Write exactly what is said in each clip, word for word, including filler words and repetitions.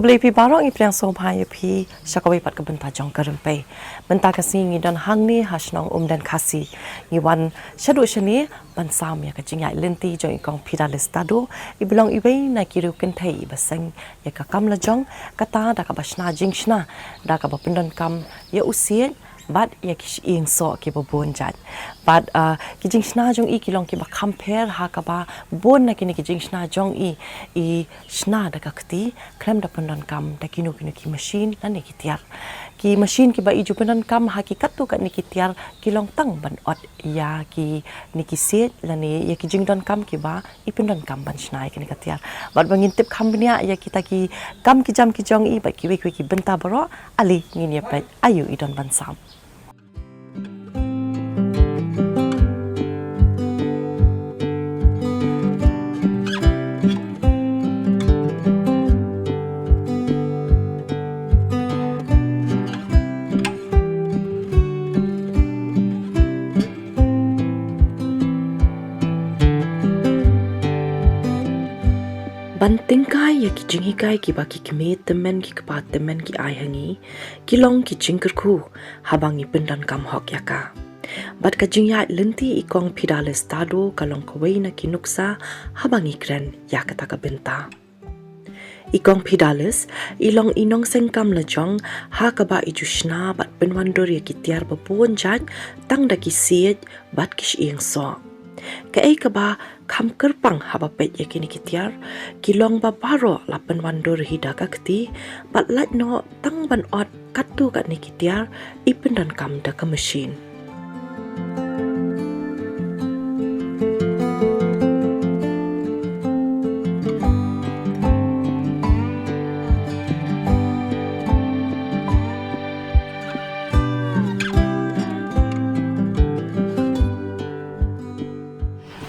Khublei phi baroh, ngi pdiang sngewbha ïa phi sha kawei pat ka bynta jong ka Rympei. Mynta ka sngi ngi don hangne ha shnong Umden Khasi. Ngi wan shaduh shane ban sam ïa ka jingïaid lynti jong i Kong Fidalis Tado, i ba long iwei na ki riew kynthei i ba seng ïa ka kam la jong, kata da kaba shna jingshna, da kaba pyndonkam ïa u siej bad ïa ki shyieng soh ki ba bun jait. Bad, ah, ki jingshna jong i ki long ki ba kham pher, ha kaba bun na kine ki jingshna jong i, i shna da ka kti, khlem da pyndonkam da kino kino ki machine lane ki tiar. Ki machine ki ba i ju pyndonkam ha ki katto katne ki tiar ki long tang ban ot ïa kine ki siej lane ïa ki jingdonkam ki ba i pyndonkam ban shna ïa kine ka tiar. Bad ba ngin tip kham bniah ïa kita ki kam ki jam ki jong i bad kiwei kiwei ki bynta baroh, ale ngin ïa peit aïu i don ban sam. Ban tyngkai ïa ki jinghikai ki ba ki kmie tymmen ki kpa tymmen ki ai ha ngi, ki long ki jingkyrkhu haba ngi pyndonkam hok ïa ka. Bad ka jingïaid lynti i Kong Fidalis Tado ka long kawei na ki nuksa haba ngi kren ïa kata ka bynta. I Kong Fidalis i long i nongseng kam la jong, ha kaba i ju shna bad pynwandur ïa ki tiar ba bun jait tang da ki siej bad ki shyieng soh. Kaei kaba kham kyrpang haba peit ïa kine ki tiar, ki long ba baroh la pynwandur hi da ka kti, bad lait noh tang ban ot katto katne ki tiar i pyndonkam da ka machine.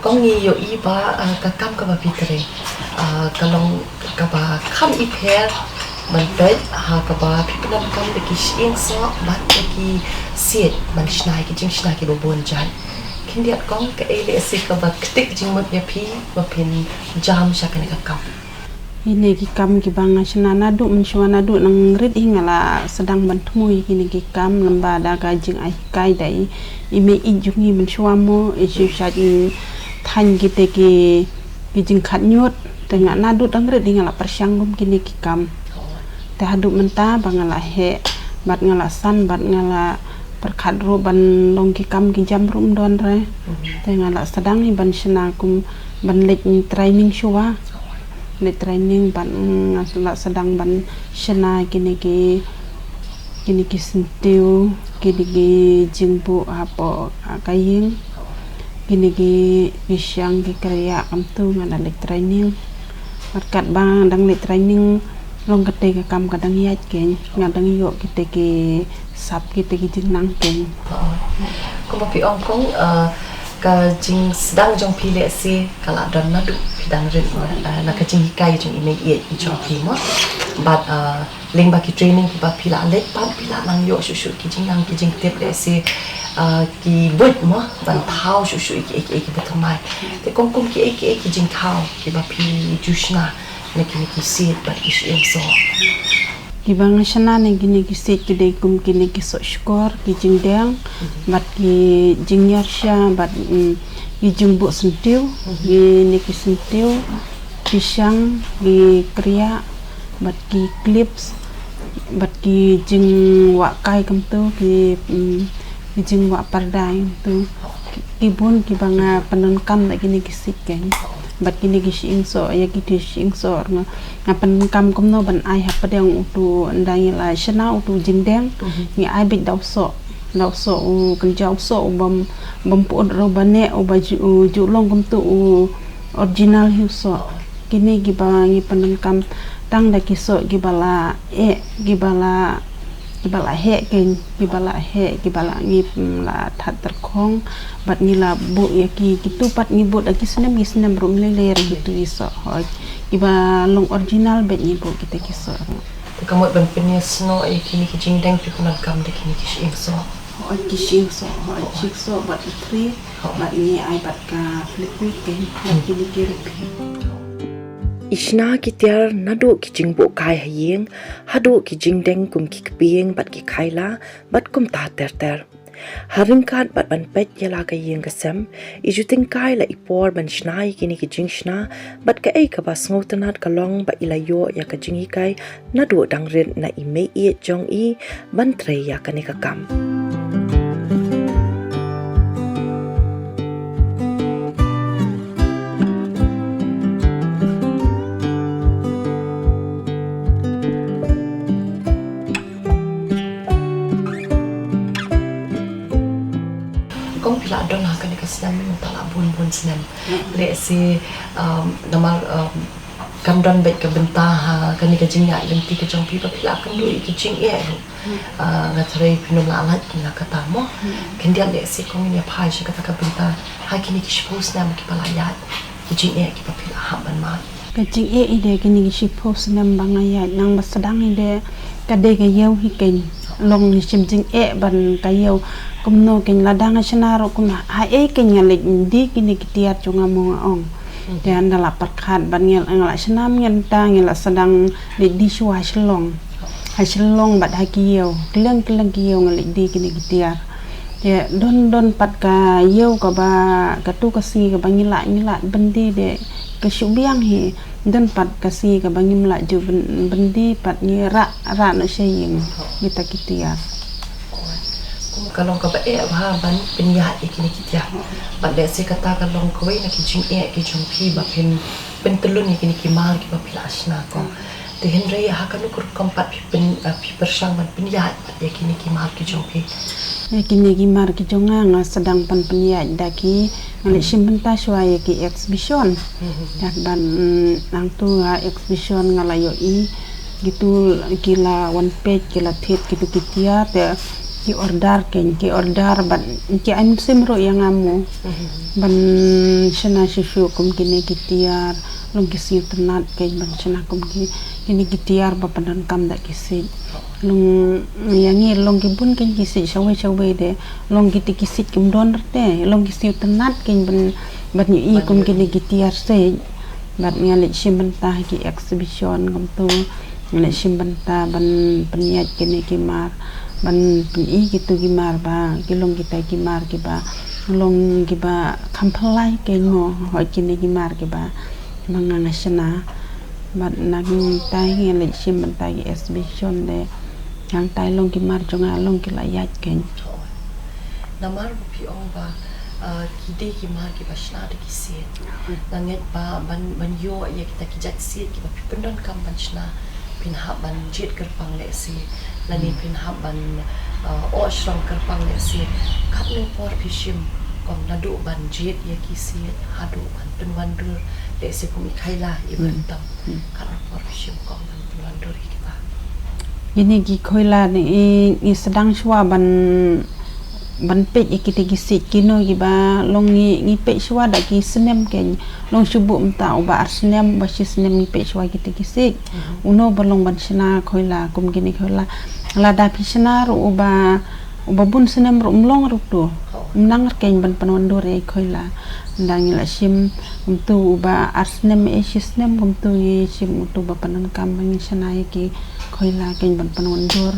Kong, ngi ïohi ba, ah, ka kam kaba phi trei, ah, ka long kaba kham i pher ban peit, ha kaba phi pyndonkam da ki shyieng soh bad da ki siej ban shna ïa ki jingshna ki ba bun jait. Khyndiat Kong, kaei lehse kaba ktik jingmut ïa phi ba phin jam sha kane ka kam? Kine ki kam ki ba nga shna naduh mynshuwa, naduh nang rit hi nga la sdang ban thmu ïa kine ki kam, lem bad da ka jingai hikai da i, i mei i jong ngi mynshuwa mo, i shu shait thaiñ kite ki, ki jingkhatñiut, te nga naduh dang rit hi nga la pyrshang kum kine ki kam. Te haduh mynta ba nga la heh, bad nga la san, bad nga la pyrkhat ruh ban long ki kam ki jam ruh ym don re. Mhm. Te nga la sdang hi ban shna kum ban leit training shuwa. Leit training bad nga la sdang ban shna kine ki, kine ki syntiew, kine ki jingbuh hapoh, ah, ka ïing. Kine ki, ki shyieng, ki kriah kumtu nga la leit training. Bad katba dang leit training, long kata ka kam ka dang ïaid kein, nga dang ïoh kita ki sap, kita ki jingnang kein. Kumba phi ong Kong, eh, ka jingsdang jong phi lehse ka la don naduh phi dang rit, eh, na ka jinghikai jong i mei i jong phi mo. Bad, eh, lyngba ki training kiba phi la leit pat phi la nang ïoh shuh shuh ki jingnang ki jingtip lehse, eh, ki buit mo ban thaw shuh shuh ïa ki, ïa ki, ïa ki ba thymmai. Te Kong, kum kiei kiei ki jingthaw kiba phi ju shna na kine ki siej bad ki shyieng soh? Kiba nga shna na kine ki siej ki dei kum kine ki soh shkor, ki jingdeng, mhm, bad ki jingïarsha, bad, mm, ki jingbuh syntiew, mhm, kine ki syntiew, ki shyieng, ki kriah, bad ki clips, bad ki jingwah kai kumtu, ki, mm, ki jingwah pardai kumtu. Ki, ki bun kiba nga pyndonkam da kine ki siej kein. Bad kine ki shyieng soh, ïa kine ki shyieng soh nga, nga pyndonkam kumno ban ai hapdeng utu, ynda ngi la shna utu jingdeng, mhm, ngi ai beit da u soh. Da u soh u kynja, u soh u bym, bym pyut ruh ba neh, u ba ju, u ju long kumtu u original hi u soh. Kine kiba ngi pyndonkam tang da ki soh kiba la eh, kiba la, kiba la heh kein, kiba la heh, kiba la ngi, mm, la thad tyrkhong, bad ngi la buh ïa ki, kitu pat ngi buh da ki snem, ki snem ruh ym lei lei ruh kitu ki soh, hooid. Kiba long original beit ngi buh kita ki soh ruh. Te ka mut ban pynïasnoh ïa kine ki jingdeng phi pyndonkam da kine ki shyieng soh? Hooid, ki shyieng soh, hooid, shyieng soh bad ki thri, bad ngi ai bad ka liquid kein, bad kine ki ruh kein. I shna ki tiar naduh ki jingbuh kai ha ïing, haduh ki jingdeng kum ki kpieng bad ki khaila, bad kumta ter ter. Ha ryngkat bad ban peit ïa la ka ïing ka sem, i ju tyngkai la i por ban shna ïa kine ki jingshna, bad kaei kaba sngewtynnat ka long ba i la ïoh ïa ka jinghikai naduh dang rit na i mei ïeit jong i ban trei ïa kane ka kam. Kong, phi la don ha kane ka snem mynta la bun bun snem. Lehse, um, namar, um, kam don beit ka bynta ha kane ka jingïaid lynti ka jong phi ba phi la kynduh ïa ki jingeh ruh. Ah, nga tharai phin ym lah lait na kata mo. Khyndiat lehse kong, ngin ïa phai sha kata ka bynta ha kine ki shiphew snem kiba la ïaid, ki jingeh kiba phi la hap ban mad. Ka jingeh i de kine ki shiphew snem ba nga ïaid nang ba sdang i de ka dei ka ïew hi keiñ. Long ngi shim jingeh ban ka ïew. Kumno keiñ, lada nga shna ruh kum haei keiñ nga leit die kine ki tiar jong nga mo, nga ong. Te ynda la pyrkhat bad ngi, nga la shna mynta, ngi la sdang leit die shuwa ha Shillong. Ha Shillong bad ha ki ïew, kylleng kylleng ki ïew nga leit die kine ki tiar. Te don don pat ka ïew kaba, katu ka sngi kaba ngi lah, ngi lah ban die de ka shu biang hi. Don pat ka sngi kaba ngim lah ju ban, ban die pat, ngi rah, rah noh sha ïing kita ki tiar. Kum ka long kaba eh bha ban pynïaid ïa kine ki tiar. Bad lehse kata ka long kawei na ki jingeh ki jong phi ba phin pyntyllun ïa kine ki mar kiba phi la shna, kong. Te hynrei ha kano ka rukom pat phi pyn, ah, phi pyrshang ban pynïaid ïa kine ki mar ki jong phi? Ïa kine ki mar ki jong nga, nga sdang ban pynïaid da ki, nga leit shim bynta shuwa ïa ki exhibition. Ïa ban, mm, nangtu ha exhibition nga la ïohi kitu ki la wan peit, ki la thied kitu ki tiar, te ki order keiñ, ki order bad ki ai mynsiem ruh ïa nga mo. Ban shna shuh shuh kum kine ki tiar, long ki sngewtynnat keiñ ban shna kum ki, kine ki tiar ba pyndonkam da ki siej. Long ïa ngi long ki bun keiñ ki siej shawei shawei de, long kiti ki siej kim don rte, long ki sngewtynnat keiñ ban, ban ïohi kum kine ki tiar siej. Bad nga leit shim bynta ha ki exhibition kumtu, nga leit shim bynta ban pynïaid kine ki mar, ban pyni kitu ki mar ba ki long kita ki mar kiba long kiba kham phylla keiñ mo, hooid kine ki mar kiba ma nga nga shna. Bad nangtai nga leit shim bynta ki exhibition de, nangtai long ki mar jong nga long ki la ïaid keiñ. Namar ba phi ong ba, ah, ki dei ki mar kiba shna da ki siej. Nga ngeit ba ban, ban ïoh ïa kita ki jait siej kiba phi pyndonkam ban shna, phin hap ban jied kyrpang lehse, lane phin hap ban, ah, oh shrong kyrpang lehse. Katno por phi shim, kong, naduh ban jied ïa ki siej haduh ban pynwandur lehse kum i khaila i bynta? Katno por phi shim, kong, ban pynwandur ïa kita? Kine ki khaila ne i, i sdang shuwa ban, ban peit ïa kite ki siej, kino kiba long ngi, ngi peit shuwa da ki snem keiñ. Long shu buh mynta uba ar snem, uba shi snem ngi peit shuwa kite ki siej. Uno ba long ban shna khaila kum kine khaila? Lada phi shna ruh uba, uba bun snem ruh um long ruh tu. Um nang rkeiñ ban pynwandur ïa i khaila. Nda ngi la shim kumtu uba ar snem, eh, shi snem kumtu ngi shim utu ba pyndonkam ba ngi shna ïa ki khaila keiñ ban pynwandur,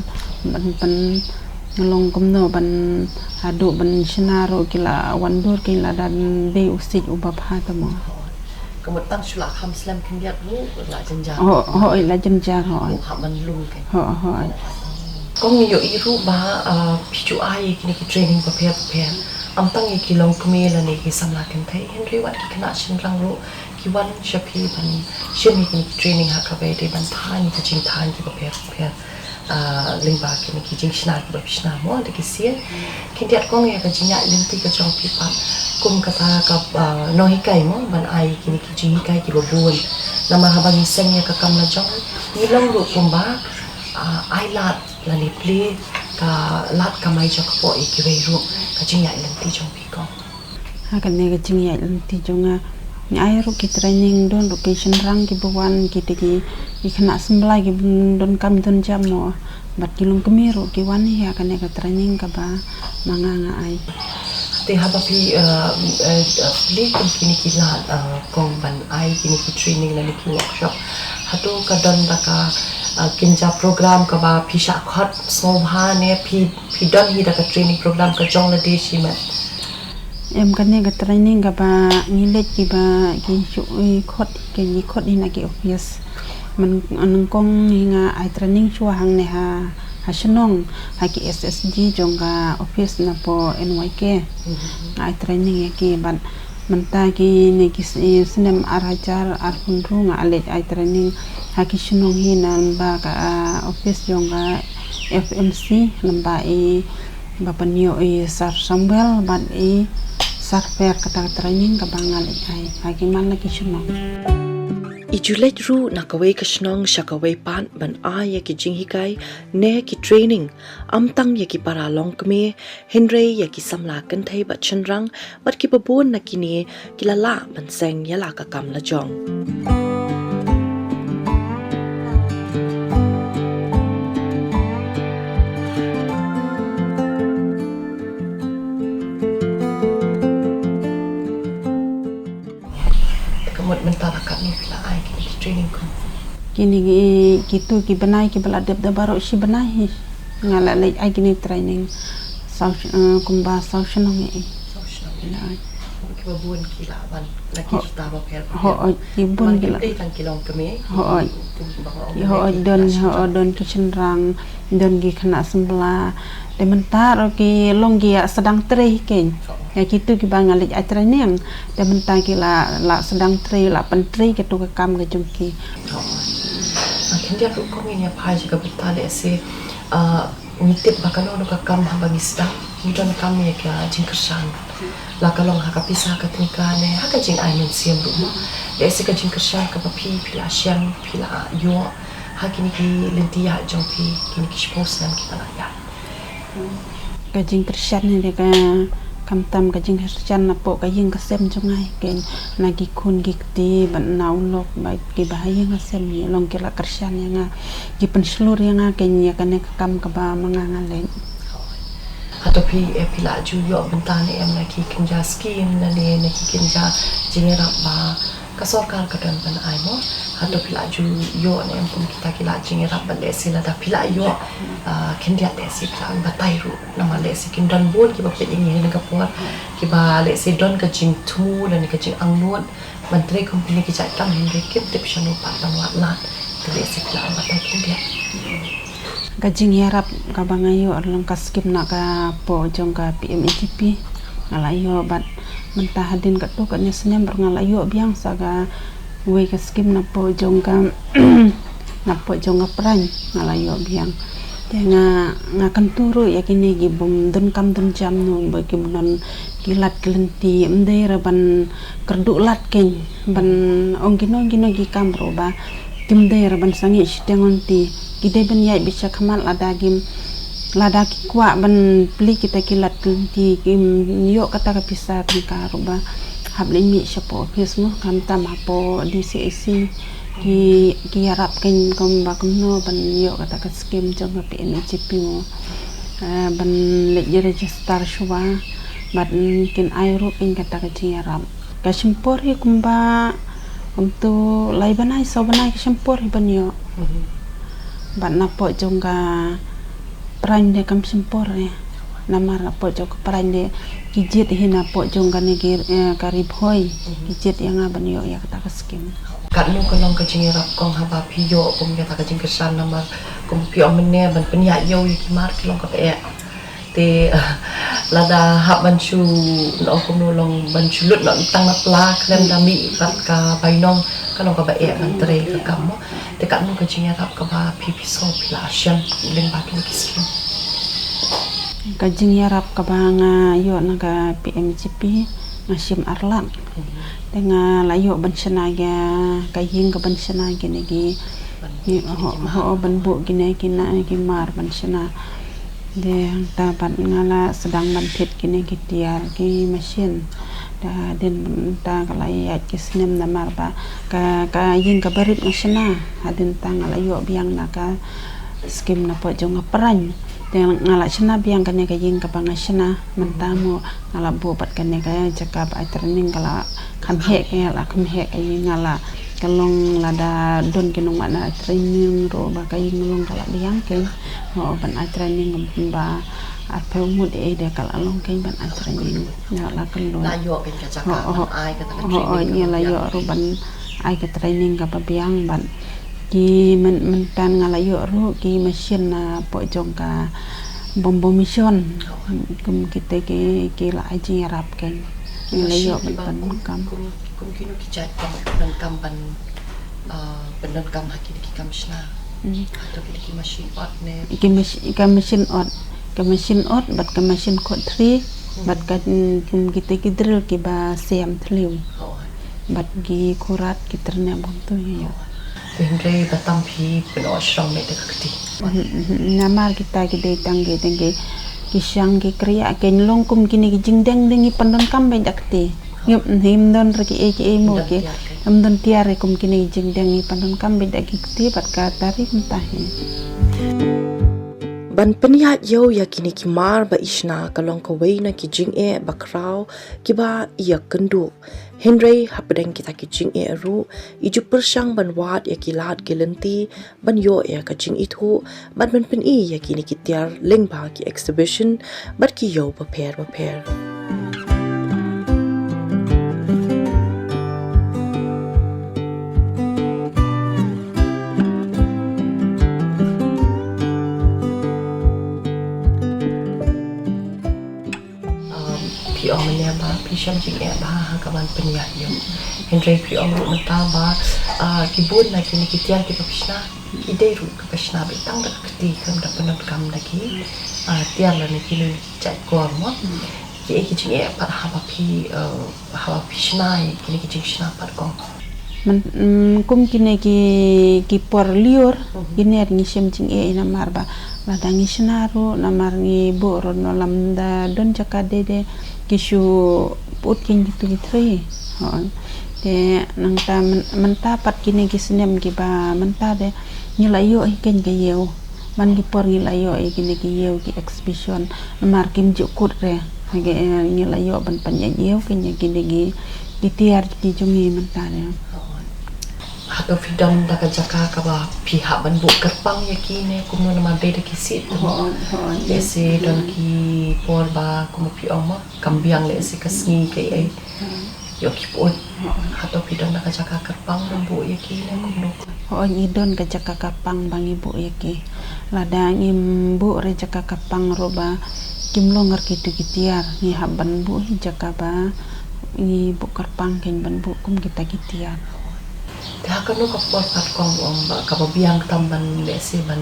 ban pyn, long kumno ban haduh ban shna ruh ki la wandur keiñ lada dei u siej uba bha te mo. Ka mut tang shu la kham slem khyndiat ruh la jynjar. Ho, ho, la jynjar, ho. Hap ban lum keiñ. Ho, ho. Kong, ngi ïohi ruh ba, ah, phi ju ai ïa kine ki training bapher bapher. Ym tang ïa ki longkmie lane ki samla kynthei, hynrei wat ki khynnah shynrang ruh ki wan sha phi ban shim ïa kine ki training ha kaba ïadei ban thaiñ ïa ki jingthaiñ ki bapher bapher. Ah, lyngba kine ki jingshna kiba phi shna mo da ki siej. Khyndiat, kong, ïa ka jingïaid lynti ka jong phi pat kum kata ka, ah, nonghikai mo, ban ai kine ki jinghikai kiba bun. Namar haba ngi seng ïa ka kam la jong, ngi long ruh kumba, ah, ai lad lane plie ka lad kamai jong ka pop ïa kiwei ruh, ka jingïaid lynti jong phi, kong. Ha kane ka jingïaid lynti jong nga, ngi ai ruh ki training, don ruh ki shynrang kiba wan, kite ki, ki khynnah symbai kiba don kam don jam mo, bad ki longkmie ruh ki wan hi ha kane ka training kaba ma nga nga ai. Te haba phi, uh, uh, uh, plie kum kine ki lad, uh, kong ban ai kine ki training lane ki workshop, hato ka don da ka, uh, kynja program kaba phi shah khot sngewbha ne phi, phi don hi da ka training program ka jong lade shimet? Em, kane ka training kaba ngi leit kiba ki shu i khot, ki ngi khot hi na ki office. Man, nyngkong hi nga ai training shuwa hangne ha, ha shnong, ha ki S S G jong ka office napoh N Y K. Nga ai training ïa ki, bad mynta kine ki s-, i snem ar hajar arphew hynriew nga leit ai training ha ki shnong hi na lyngba ka, ah, office jong ka F M C, lyngba i ba pynïoh i Sir Samuel bad i Sir Fer. Kata ka training kaba nga leit ai ha ki man la ki shnong. I ju leit ruh na kawei ka shnong sha kawei pat ban ai ïa ki jinghikai ne ki training, ym tang ïa ki para longkmie, hynrei ïa ki samla kynthei bad shynrang, bad kiba bun na kine ki la lah ban seng ïa la ka kam la jong. Te ka mut mynta ba katno phi la ai kine ki training kum? Kine ki, kitu ki bnai kiba la dep da baroh shi bnai hi. Nga la leit ai kine training. Saw, eh, kumba saw shnong ïa i. Saw shnong. La ai. Kiba bun ki la wan na ki rta bapher bapher. Hooid, ki bun ki la. Tang ki longkmie. Hooid. Ki ba ong hooid, don, hooid, don ki shynrang, don ki khynnah samla. Te mynta ruh ki long ki ïa sdang trei hi keiñ. Ïa kitu kiba nga leit ai training. Te mynta ki la, la sdang trei, la pyntrei katu ka kam ka jong ki. Khyndiat ruh kong, ngin ïa phai sha ka bynta lehse, ah, ngi tip ba kano kano ka kam haba ngi sdang ngi donkam ïa ka jingkyrshan. La ka long ha ka pisa ka tyngka ne ha ka jingai mynsiem ruh mo. Lehse ka jingkyrshan kaba phi, phi la shem, phi la ïoh ha kine ki lynti ïaid jong phi, kine ki shiphew snem kiba la ïaid. Ka jingkyrshan ne de ka, khamtam ka jingkyrshan napoh ka ïing ka sem jong nga hi keiñ, na ki khun ki kti bad na u lok bad kiba ha ïing ha sem, ki long ki la kyrshan ïa nga, ki pynshlur ïa nga keiñ ïa kane ka kam kaba ma nga nga leit. Hato phi, eh, phi la ju ïoh bynta ne em na ki kynja skim lane na ki kynja jingïarap ba ka sorkar ka don ban ai mo? Hato phi la ju ïoh ne em kum kita ki lad jingïarap, bad lehse lada phi la ïoh, ah, khyndiat lehse phi la batai ruh, namar lehse kin don bun kiba peit ïa ngi ha kane ka por, kiba lehse don ka jingthmu lane ka jingangnud ban trei kum kine ki jait kam, hynrei kim tip shano pat ban wad lad. Te lehse phi la batai khyndiat. Ka jingïarap kaba nga ïoh long ka skim na ka poh jong ka P M E G P. Nga la ïoh, bad mynta hadien katto katne snem ruh nga la ïoh biang sa kawei ka skim napoh jong ka, napoh jong ka Prime nga la ïoh biang. Te nga, nga kyntu ruh ïa kine ki bym don kam don jam, no ba kim don ki lad ki lynti, ym dei re ban kyrduh lad keiñ, ban ong kino kino ki kam ruh ba kim dei re ban sangeh shiteng lynti. Ki dei ban ïaid beit sha khmat lada kim, lada ki kwah ban plie kita ki lad ki lynti, kim ïoh kata ka pisa tyngka ruh ba hap leit mih shapoh office mo, khamtam hapoh D C A C. Ki, ki ïarap keiñ kumba kumno ban ïoh kata ka skim jong ka P M E G P mo. Eh, ban leit register shuwa bad, mm, kin ai ruh keiñ kata ka jingïarap. Ka shim por hi kumba, kumto lai bnai, saw bnai ka shim por hi ban ïoh. Mhm. Bad napoh jong ka Prime de kam shim por hi. Namar napoh jong ka Prime de ki jied hi napoh jong kane ki, eh, ka Ri Bhoi. Mhm. Ki jied ïa nga ban ïoh ïa kata ka skim. Katno ka long ka jingïarap kong haba phi ïoh kum kata ka jingkyrshan, namar kum phi ong mynne ban pynïaid ïew ïa ki mar ki long kaba eh. Te, lada hap ban shu, nong kumno long ban shu lut noh tang na pla khlem da mih bad ka bainong, ka long kaba eh ban trei ka kam mo. Te katno ka jingïarap kaba phi phi sngew phi la shem lyngba kine ki skim? Ka jingïarap kaba nga ïoh na ka P M G P nga shim ar lak. Te nga la ïoh ban shna ïa ka ïing, ka ban shna kine ki, ki, ho, ho, ban buh kine ki na, ki mar ban shna. Te hangta pat nga la sdang ban thied kine ki tiar, ki machine. Te hadien ta ka la ïaid ki snem namar ba ka, ka ïing kaba rit nga shna. Hadien ta nga la ïoh biang na ka skim napoh jong ka Prime. Te nga la shna biang kane ka ïing kaba nga shna mynta mo, nga la buh pat kane ka jaka ba ai training, ka la kham heh, ka la kham heh ka ïing, nga la ka long lada don ki nongmihkhmat ai training ruh ba ka ïing long ka la biang kein. Ho, ban ai training ba arphew ngut ei de ka la long kein ban ai training. Nga la ka long. La ïoh kein ka jaka ban ai ka training. Ho, nga la ïoh ruh ban ai ka training kaba biang ban ki men, men tan nga la ïoh ruh ki machine na pok jong ka Bombo Mission. Kum kita ki, ki la ai jingïarap kein. Nga la ïoh ban pyndonkam. Kum, kum kino ki jait kong pyndonkam ban, ah, pyndonkam ha kine ki kam shna. Hmm. Hato kine ki machine ot ne? Ki mach-, ka machine ot, ka machine ot bad ka machine khot thri, bad ka, mm, kum kita ki drill kiba sem thliew. Oh. Bad ki kurat ki tyrnem kumtu ïa. Hynrei ba tam phi pyndonkam shrong ne da ka kti. Mhm, mhm. Namar kita ki dei tang ki, tang ki, ki shang ki kriah kein, long kum kine ki jingdeng dei ngi pyndonkam beit da kti. Ngim, ngim don re ki ei ki ei mo ki. Ngim don tiar kum kine ki jingdeng, ngi pyndonkam beit da ki kti bad ka tari kumta hi. Ban pynïaid ïew ïa kine ki mar ba i shna ka long kawei na ki jingeh ba khraw kiba ïakynduh. Hynrei hapdeng kita ki jingeh ruh, i ju pyrshang ban wad ïa ki lad ki lynti ban ïoh ïa ka jingithuh bad ban pyni ïa kine ki tiar lyngba ki exhibition bad ki ïew bapher bapher. Um, phi ong mynne ba phi shem jingeh bha ha ka ban pynïaid ïew. Hynrei phi ong ruh mynta ba, ah, ki bun na kine ki tiar kiba phi shna ki dei ruh kiba shna beit tang da ka kti, khlem da pyndonkam da ki, ah, tiar lane kino kino ki jait kor mo. Ki, ki jingeh pat haba phi, ah, haba phi shna ïa kine ki jingshna pat kong. Myn-, mm, kum kine ki, ki por lyiur, kine ngi shem jingeh namar ba lada ngi shna ruh, namar ngi buh ruh, ym don jaka dei dei, ki shu pyut kein kitu ki trai. Hooid. Te nangta myn-, mynta pat kine ki snem kiba mynta de ngi la ïoh hi kein ka ïew. Man ki por ngi la ïoh ïa kine ki ïew ki exhibition namar kim ju kut re. Hynrei, eh, ngi la ïoh ban pynïaid ïew kein ïa kine ki, ki tiar ki jong ngi mynta re. Hato phi don da ka jaka kaba phi hap ban buh kyrpang ïa kine kumno namar dei da ki sit? Hooid, hooid. Lehse don ki por ba kumba phi ong mo kam biang lehse ka sngi kaei. Ïoh ki pyut. Hato phi don da ka jaka kyrpang ban buh ïa ki ne kumno? Hooid, ngi don ka jaka kyrpang ba ngi buh ïa ki. Lada ngim buh re jaka kyrpang ruh ba kim long re kitu ki tiar, ngi hap ban buh hi jaka ba ngi buh kyrpang kein ban buh kum kita ki tiar. Te ha kano ka por pat kong, ong ba kaba biang tam ban lehse ban,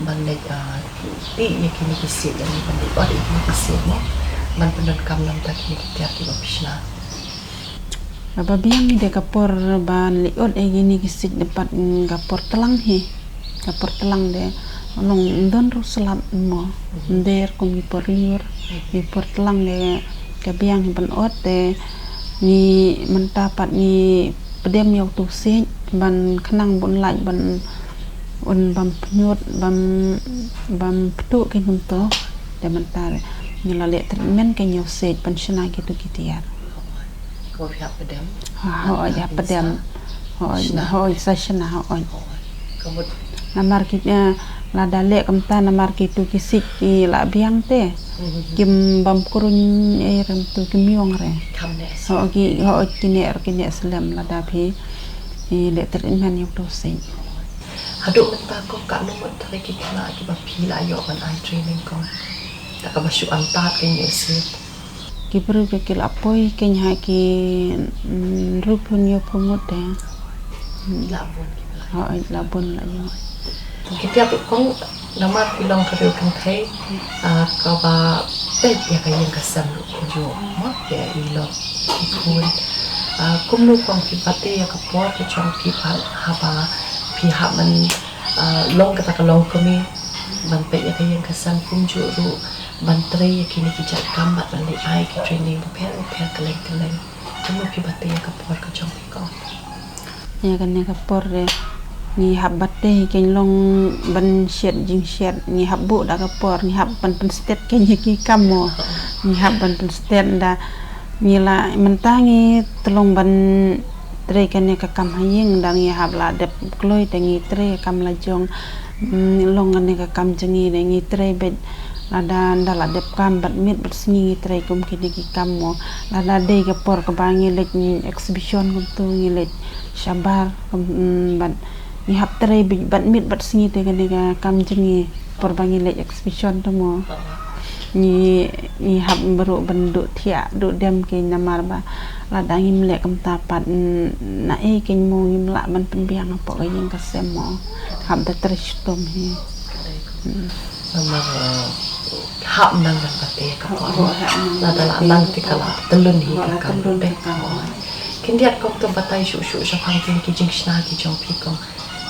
ban leh, ah, tih ïa kine ki sit, ïa ban leh ot ïa kine ki sit mo, ban pyndonkam na bynta kine ki tiar kiba phi shna? Kaba biang hi de ka por ban leh ot ïa kine ki sit de pat, mm, ka por tlang hi. Ka por tlang de long ym don ruh slap mo. Ym dei kum ki por lyiur. Ki por tlang de ka biang hi ban ot de ngi mynta pat ngi pdem ïa utu u siej ban khnang ba un lait ban un bam pynïut bam, bam pyntuh kein kumto. Te mynta re ngi la leh treatment kein ïa u siej ban shna kitu ki tiar. Ko phi hap pdem. Ha, hooid, hap pdem. Hooid, hooid, sa shna, hooid. Ka mut namar ki, eh, lada leh kumta namar kitu ki siej ki la biang te. Kim bam kruiñ ei re, tu kim ïong re. Hooid, ki, hooid, ki neh, ki neh slem lada phi, eh, leh treatment ïa utu u siej. Haduh mynta kong katno ngut trai ki khynnah kiba phi la ïoh ban ai training kong? Da kaba shu antad kein ïa u siej. Ki briew ki la poi kein ha ki, mm, hynriewphew hynñiewphew ngut te. La bun ki la. Hooid, la bun la ïoh. Ki tiar ruh kong namar ki long ka riew kynthei, ah, kaba peit ïa ka ïing ka sem ruh kumjuh mo, ïa i lok i khun. Ah, kumno kong phi bate ïa ka por ka jong phi pat haba phi hap ban, ah, long kata ka longkmie ban peit ïa ka ïing ka sem kumjuh ruh ban trei ïa kine ki jait kam bad ban leh ai ki training bapher bapher kylleng kylleng. Kumno phi bate ïa ka por ka jong phi kong? Ïa kane ka por re Ngi hap batai kein long ban shet jingshet, ngi hap buh da ka por, ngi hap ban pynstet kein ïa ki kam mo. Ngi hap ban pynstet da ngi la mynta ngi tlung ban trei kane ka kam ha ïing da ngi hap la dep kloi te ngi trei kam la jong. Mm, long kane ka kam jong ngi da ngi trei beit lada da la dep kam bad miet bad sngi ngi trei kum kine ki kam mo. Lada dei ka por kaba ngi leit exhibition kumtu ngi leit shabar kum, mm, bad ngi hap trei beit bad miet bad sngi te kane ka kam jong ngi por ba ngi leit exhibition tu mo. Ngi, ngi hap baroh ban duh thiah duh dem kein namar ba lada ngim leh kumta pat, mm, na ei kein mo ngim lah ban pynbiang hapoh ka ïing ka sem mo. Hap da trei shitom hi. Hmm. Namar, eh, hap nang ban batai ka por. Oh, hap nang ban batai ka por. Lada la nang te ka la tyllun hi ka kam. Ka la tyllun hi ka kam. Khyndiat kong to batai shuh shuh shaphang kine ki jingshna ki jong phi kong.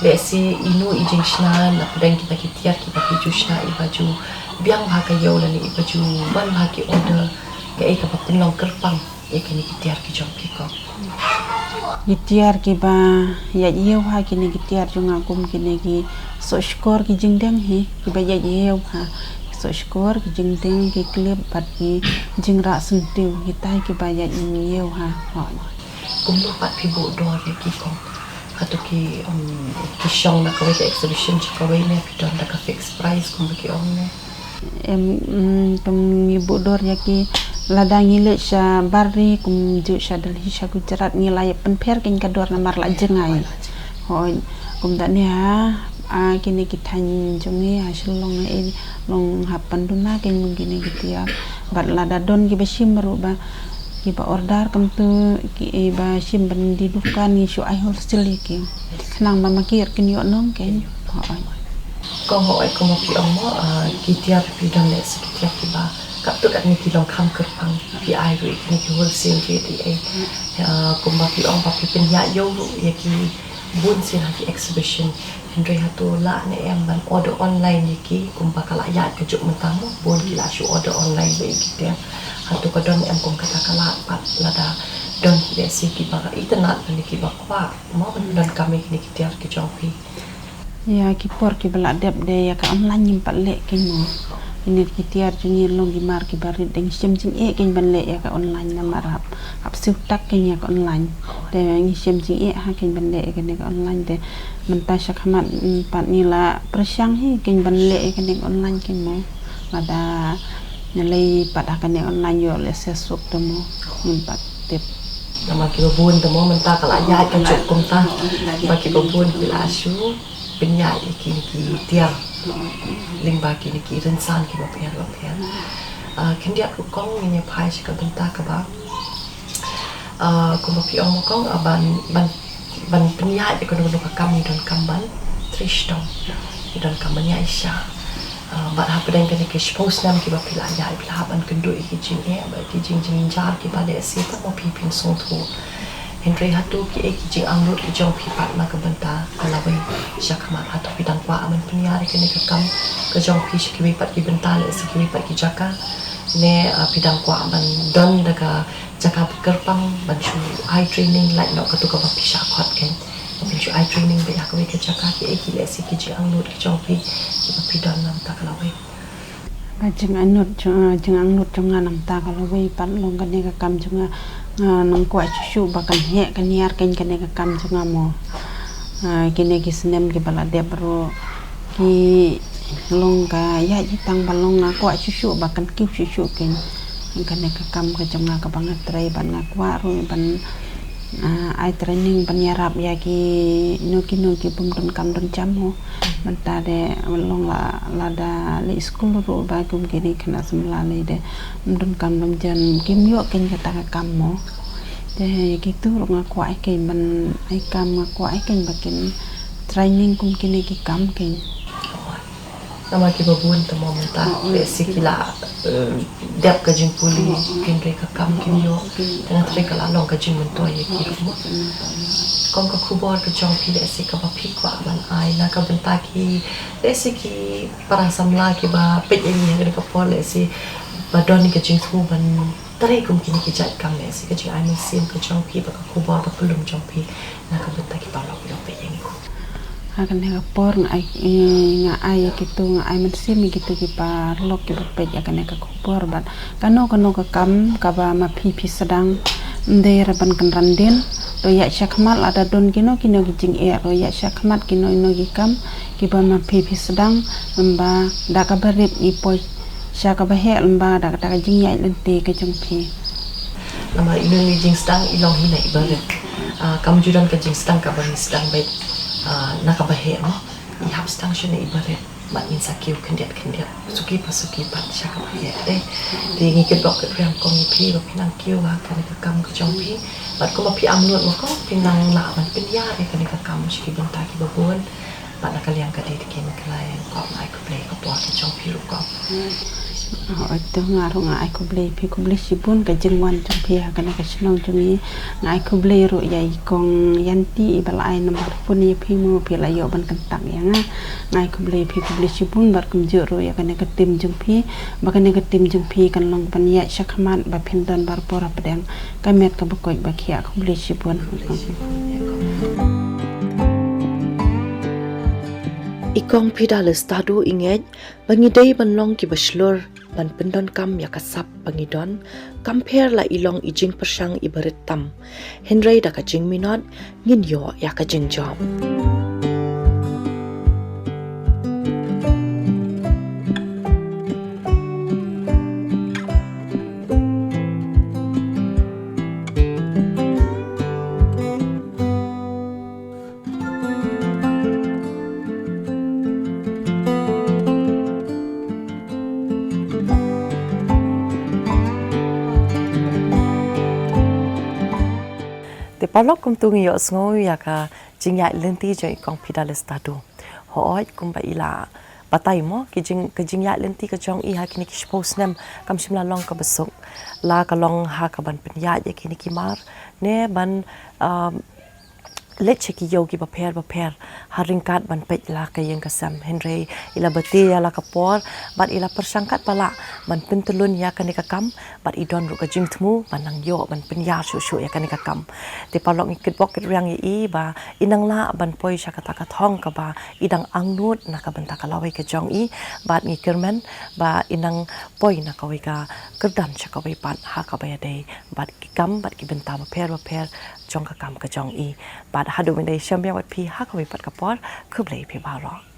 Lehse ino i jingshna na pdeng kita ki tiar kiba phi ju shna iba ju biang bha ka ïew lane iba ju wan bha ki order, kaei kaba pynlong kyrpang ïa kine ki tiar ki jong phi kong? Ki tiar kiba ïaid ïew ha kine ki tiar jong nga kum kine ki soh shkor ki jingdeng hi kiba ïaid ïew ha. Soh shkor ki jingdeng ki clip bad ki jingrah syntiew kita kiba ïaid ïew ha. Hooid. Kumno pat phi buh dor ïa ki kong? Hato ki, um, ki shong na kawei ka exhibition sha kawei ne phi don da ka fixed price kumba ki ong ne? Em, mm, kum ngi buh dor ïa ki lada ngi leit shabar ri kum ju sha Delhi sha Gujarat ngi la ïa pynpher kein ka dor namar la jngai. Hooid, kumta ne ha, a, kine ki thaiñ jong ngi ha Shillong, eh, long hap ban duna kein kum kine ki tiar. Bad lada don kiba shim ruh ba kiba order kumtu kiba shim ban die dukan ngi shu ai wholesale ïa ki. Khnang ba ma ki ruh kin ïoh nong kein. Hooid. Kong hooid, kumba phi ong mo, ah, ki tiar phi don lehse ki tiar kiba katto katne ki long kham kyrpang, phi ai ruh ïa kine ki wholesale rate ïa, eh, kumba phi ong ba phi pynïaid ïew ruh ïa ki bun sien ha ki exhibition. Hynrei hato lah ne em ban order online ïa ki kumba ka la ïaid ka juk mynta mo, bun ki la shu order online ba ïa ki tiar. Hato ka don em kum kata ka lad pat lada don lehse kiba itynnad lane kiba kwah mo ban donkam ïa kine ki tiar ki jong phi? Ïa ki por kiba la dep de ïa ka online ngim pat leh kein mo. Kine ki tiar jong ngi long ki mar kiba rit de ngi shem jingeh kein ban leh ïa ka online namar hap, hap siew tak kein ïa ka online. Te ngi shem jingeh ha kein ban leh ïa kane ka online te mynta sha khmat, mm, pat ngi la pyrshang hi kein ban leh ïa kane ka online kein mo. Lada ngi leh pat ha kane online ïoh lehse suk te mo. Ngim pat tip. Namar kiba bun te mo mynta ka la ïaid ka juk kumta. Ba kiba bun ki la shu pynïaid ïa kine ki tiar lyngba kine ki rynsan kiba pher ba pher. Ah, khyndiat ruh kong ngin ïa phai sha ka bynta kaba, ah, kumba phi ong mo kong, ah, ban, ban, ban pynïaid ïa kano kano ka kam ngi donkam ban trei shitom. Ngi donkam ban ïaid sha. Ah, bad hapdeng kane ka shiphew snem kiba phi la ïaid phi la hap ban kynduh ïa ki jingeh bad ki jingjynjar kiba lehse pat ma phi phin sngewthuh. Hynrei hato kiei ki jingangnud ki jong phi pat na ka bynta ka lawei sha khmat? Hato phi dang kwah ban pynïar ïa kane ka kam ka jong phi sha kiwei pat ki bynta lehse kiwei pat ki jaka? Ne, ah, phi dang kwah ban don da ka jaka ba kyrpang ban shu ai training lait noh kato kaba phi shah khot kein? Ba phin shu ai training beit ha kawei ka jaka, kiei ki lehse ki jingangnud ki jong phi kiba phi don na ka bynta ka lawei? Ka jingangnud jong, ah, jingangnud jong nga na ka bynta ka lawei pat long kane ka kam jong nga, nga nang kwah shuh shuh ba kan heh kan hiar kein kane ka kam jong nga mo. Ah, kine ki snem kiba la dep ruh ki long ka ïaid hi tang ba long nga kwah shuh shuh ba kan kiew shuh shuh kein kane ka kam ka jong nga kaba nga trei bad nga kwah ruh ban, ah, ai training ban ïarap ïa kino kino ki bym don kam don jam mo. Mynta de long la, lada leit skul ruh ba kum kine khynnah samla lei de ym don kam don jam kim ïoh kein kata ka kam mo. Te ïa kitu ruh nga kwah ïa kein ban ai kam, nga kwah ïa kein ba kin training kum kine ki kam kein. Namar kiba bun te mo mynta, oh, oh, lehse ki la, eh, dep ka jingpule, oh, oh, hynrei ka kam kim ïoh. Te nga trei ka la long ka jingmyntoi ïa ki ruh mo. Kong ka khubor ka jong phi lehse kaba phi kwah ban ai na ka bynta ki, lehse ki para samla kiba peit ïa ngi ha kane ka por lehse ba don ka jingthmu ban trei kum kine ki jait kam lehse ka jingai mynsiem ka jong phi bad ka khubor ba kyllum jong phi na ka bynta ki paralok kiba peit ïa ngi. Ha kane ka por nga ai, eh, nga ai ïa kito, nga ai mynsiem ïa kito ki paralok kiba peit ïa kane ka khubor bad kano kano ka kam kaba ma phi phi sdang, ym dei ruh ban kynran dien, to ïa sha khmat lada don kino kino ki jingeh, to ïa sha khmat kino kino ki kam kiba ma phi phi sdang, ym ba da kaba rit ngi poi sha kaba heh, ym ba da kata ka jingïaid lynti ka jong phi. Namar ino ino i jingsdang i long hi na iba rit. Ah, kam ju don ka jingsdang kaba ngi sdang beit, ah, na kaba heh mo. I hap sdang sha na iba rit. Bad ngin sa kiew khyndiat khyndiat, suki pa suki pat sha kaba heh. Eh, te ngi kyrpad kyrpad ïa kong ïa phi ba phin nang kiew ha kane ka kam ka jong phi. Bad kumba phi angnud mo kong, phin nang lah ban pynïar ïa kane ka kam sha ki bynta kiba bun. Bad na ka liang ka dei te ki, ma ka la ïa kong, ai khublei ka por ka jong phi ruh kong. Oh, ito nga ruh nga ai khublei phi, khublei shibun ka jingwan jong phi ha kane ka shnong jong ngi. Nga ai khublei ruh ïa i kong Yanti iba la ai nambar phone ïa phi mo, phi la ïoh ban kyntak ïa nga. Nga ai khublei phi, khublei shibun bad kumjuh ruh ïa kane ka team jong phi. Ba kane ka team jong phi kan long ban ïaid sha khmat ba phin don barabor hapdeng ka met kaba koit ba khiah. Khublei shibun. I kong Fidelis Tadu i ngeit ba ngi dei ban long kiba shlur ban pyndonkam ïa ka sap ba ngi don, kam pher la i long i jingpyrshang iba rit tam. Hynrei da ka jingminot ngin ïoh ïa ka jingjop. Te paralok, kumto ngi ïohsngew ïa ka jingïaid lynti jong i kong Fidelis Tadu. Hooid, kumba i la batai mo, ki jing, ka jingïaid lynti ka jong i ha kine ki shiphew snem kam shym la long kaba suk. La ka long ha kaban pynïaid ïa kine ki mar, ne ban, um, leit sha ki ïew kiba pher bapher ha ryngkat ban peit la ka ïing ka sem. Hynrei i la bati ïa la ka por bad i la pyrshang katba lah ban pyntylun ïa kane ka kam bad i don ruh ka jingthmu ban nang ïoh ban pynïar shuh shuh ïa kane ka kam. Te paralok, ngi kitbok kitrwiang ïa i ba i nang lah ban poi sha kata ka thong kaba i dang angnud na ka bynta ka lawei ka jong i, bad ngi kyrmen ba i nang poi na kawei ka kyrdan sha kawei pat ha kaba ïadei bad ki kam bad ki bynta bapher bapher jong ka kam ka jong i. Bad haduh mynta, shem biang bad phi ha kawei pat ka por. Khublei phi baroh.